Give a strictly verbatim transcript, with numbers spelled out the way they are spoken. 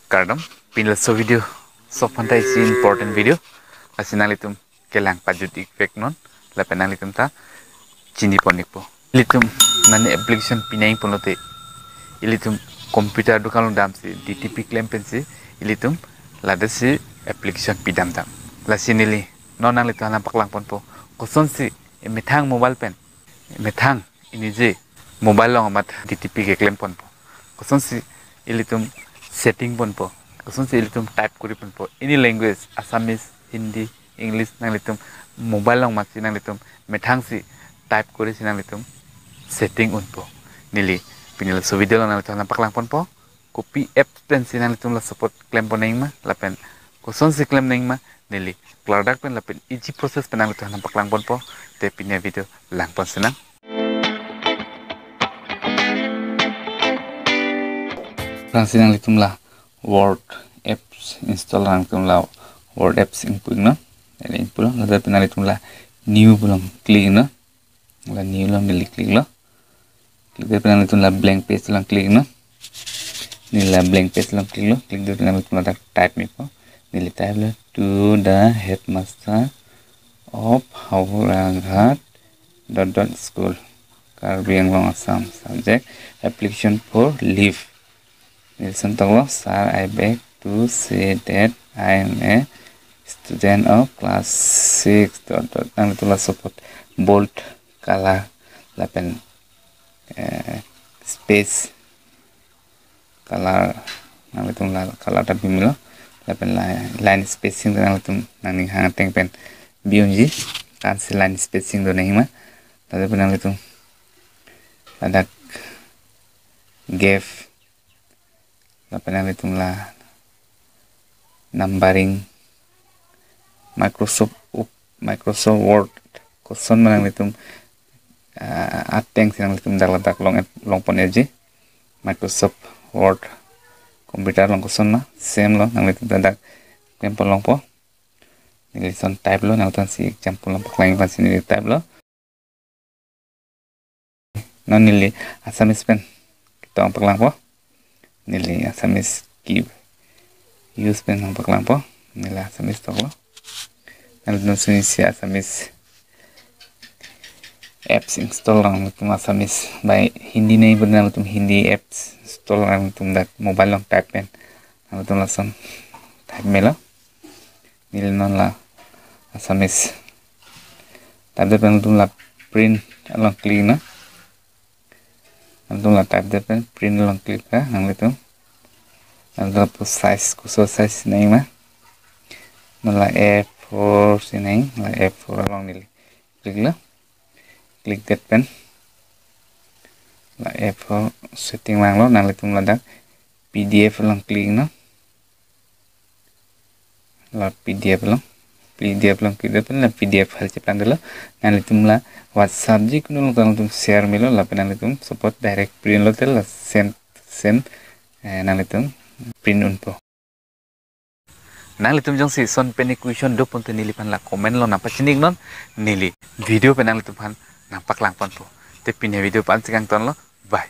Kardom, pini laso video sok aphan ta isi important video. Lasi nanglitum kelang pajut ik vek non, lapen nanglitum ta chini pon ikpo. Ilitum nani application pinangji pulote, ilitum computer dukan along damsi D T P klem pensi ilitum ladak si application pidam dam. Lasi neli non nanglitum aphan nangpaklang ponpo, kosonsi methang mobile pen, methang inije mobile along amat D T P keklem ponpo, kosonsi ilitum setting ponpo, kosonsi ilitum type kori ponpo, any language, Assamese, Hindi, English, nanglitum mobile along amatsi nanglitum methangsi type korisi nanglitum setting unpo. Neli pini laso video along nanglitum aphan nangpaklang ponpo, kopi app pensi nanglitum la support klem pon nangji ma, lapen kosonsi klem nangji ma, neli klardak pen lapen easy process pen nanglitum aphan nangpaklang ponpo. Te pini avideo lang pon sinang. Aphrangsi nanglitum la Word apps install, nanglitum la Word apps ingpu iknon. Neli ingpulo, lapen nanglitum la new pu along click iknon. La new along neli click lo. Click det pen nanglitum la blank page along click iknon. Neli la blank page along click lo. Click det pen nanglitum ladak type mepo. Neli type lo, "To the headmaster of Howraghat dot dot school, Karbi Anglong, Assam. Subject, application for leave." Neli lason toklo, "Sir, I beg to say that I am a student of class six dot dot." Nanglitum la support bold color lapen, eh, space color, nanglitum la color ta bimelo, lapen la line spacing nanglitum nangning hang ateng pen bi unji, ko-ansi line spacing do nangji ma. Lapen nanglitum ladak gap, lapen nanglitum la numbering, Microsoft Op-, Microsoft Word koson ma nanglitum, ah, atengsi nanglitum dak ladak long, long pon ikji. Microsoft Word computer along koson ma same lo, nanglitum dak klem pon longpo. Neli lason type lo, nanglitum si example along paklang aphansi neli type lo. Non neli Assamese pen ketong paklangpo. Neli Assamese key use pen nangpaklangpo. Neli Assamese toklo. Nanglitum si Assamese apps install, nanglitum Assamese bai Hindi nangji pute nanglitum Hindi apps install, nanglitum dak mobile along type pen nanglitum lason type melo. Neli non la Assamese type det pen nanglitum la print along click iknon. Nanglitum la type det pen print along click ra nanglitum, nanglitum lapu size, koso size nangji ma. Non la A four si nangji, la A four along neli click lo. Click det pen la A four setting vanglo, nanglitum ladak P D F along click iknon. La P D F along, P D F along click det pen la P D F file cheplang detlo. Nanglitum la WhatsApp jikunu along nanglitum share melo, lapen nanglitum suppose direct print lote la same, same, eh, nanglitum print unpo. Nanglitum jongsi ison pen question do pute neliphan la comment along nangpachini iknon, neli video pen nanglitum aphan nangpaklang ponpo. Te pini video pen ansi kangtonlo. Bye.